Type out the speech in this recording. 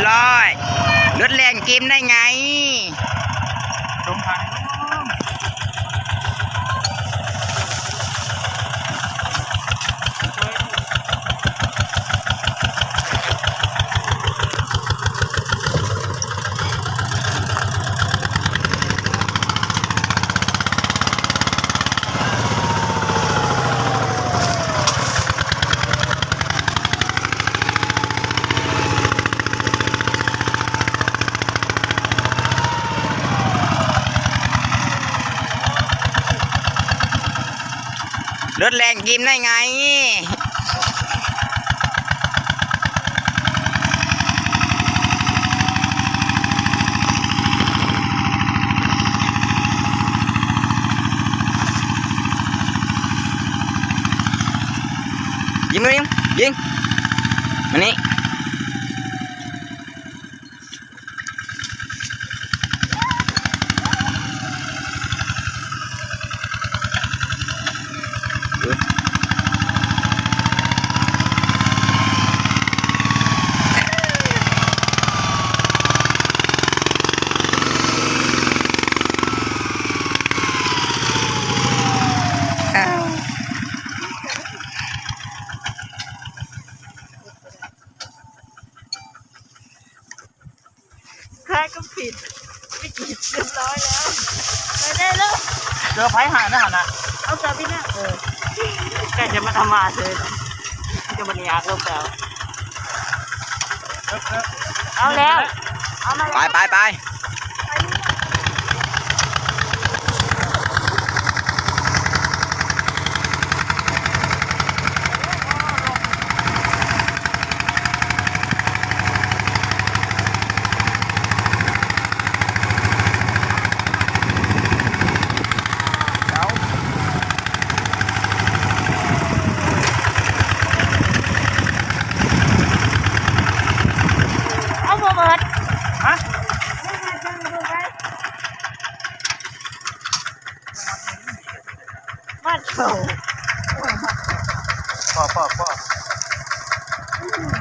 ຮ້ອຍ ລົດແລ່ນເກມໄດ້ໄງ? ລົດແລ່ນກິນໄດ້ໄງ? ຍິງ ຍິງ ຍິງ ມານີ້. ແພ້ກໍຜິດ ໄປກິນຮຽບຮ້ອຍແລ້ວ ໄປໄດ້ແລ້ວ. ເຈີໃຜຫານະຫັ້ນນະ? ເອົາ ຈອບອີກແລ້ວ. ເອີ ໃກ້ຈະມາທຳມາເຊີຍ ຈະບໍ່ຍາກລົງແລ້ວ. ເອີ ເອີ ເອົາແລ້ວ ເອົາມາແລ້ວ ໄປ ໄປ ໄປ. ເອົາບໍ່ເບິດ ຮະ? ມັດເຂົ້າ ພໍ ພໍ ພໍ.